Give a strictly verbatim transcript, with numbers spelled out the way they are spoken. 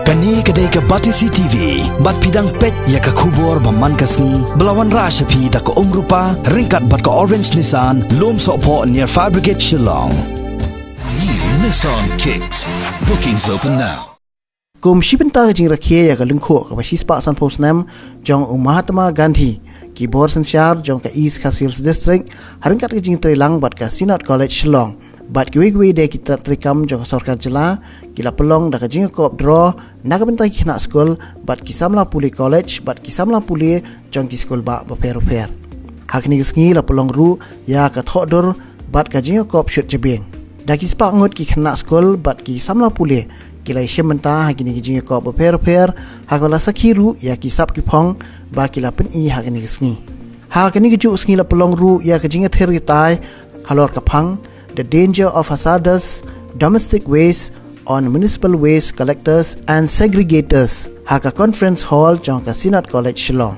Kane ka dei ka Batesi T V, bad phi dang peit ïa ka khubor ba man ka sngi, ba la wanrah sha phi da ka Umrupa, ryngkat bad ka Orange Nissan, Lumsohphoh near Fire Brigade Shillong. New Nissan Kicks. Bookings open now. Kum shi bynta ka jingrakhe ïa ka lyngkhuh kaba shispah sanphew snem jong u Mahatma Gandhi, ki bor synshar jong ka East Khasi Hills District, ha ryngkat ka jingtreilang bad ka Synod College Shillong bad kiwei kiwei de ki tnat treikam jong ka sorkar jylla, ki la pynlong da ka jingïakop draw na ka bynta ki khynnah skul bad ki samla pule college bad ki samla pule jong ki skul bah bapher bapher. Ha kane ka sngi la pynlong ruh ïa ka thoh dur bad ka jingïakop shut jabieng. Da ki spah ngut ki khynnah skul bad ki samla pule ki la ïashim bynta ha kine ki jingïakop bapher bapher, ha kaba la sakhi ruh ïa ki sap ki phong ba ki la pyni ha kane ka sngi. Ha kane ka juh sngi la pynlong ruh ïa ka jingïathir ïatai halor ka phang The Danger of Hazardous Domestic Waste on Municipal Waste Collectors and Segregators, ha ka Conference Hall jong ka Synod College Shillong.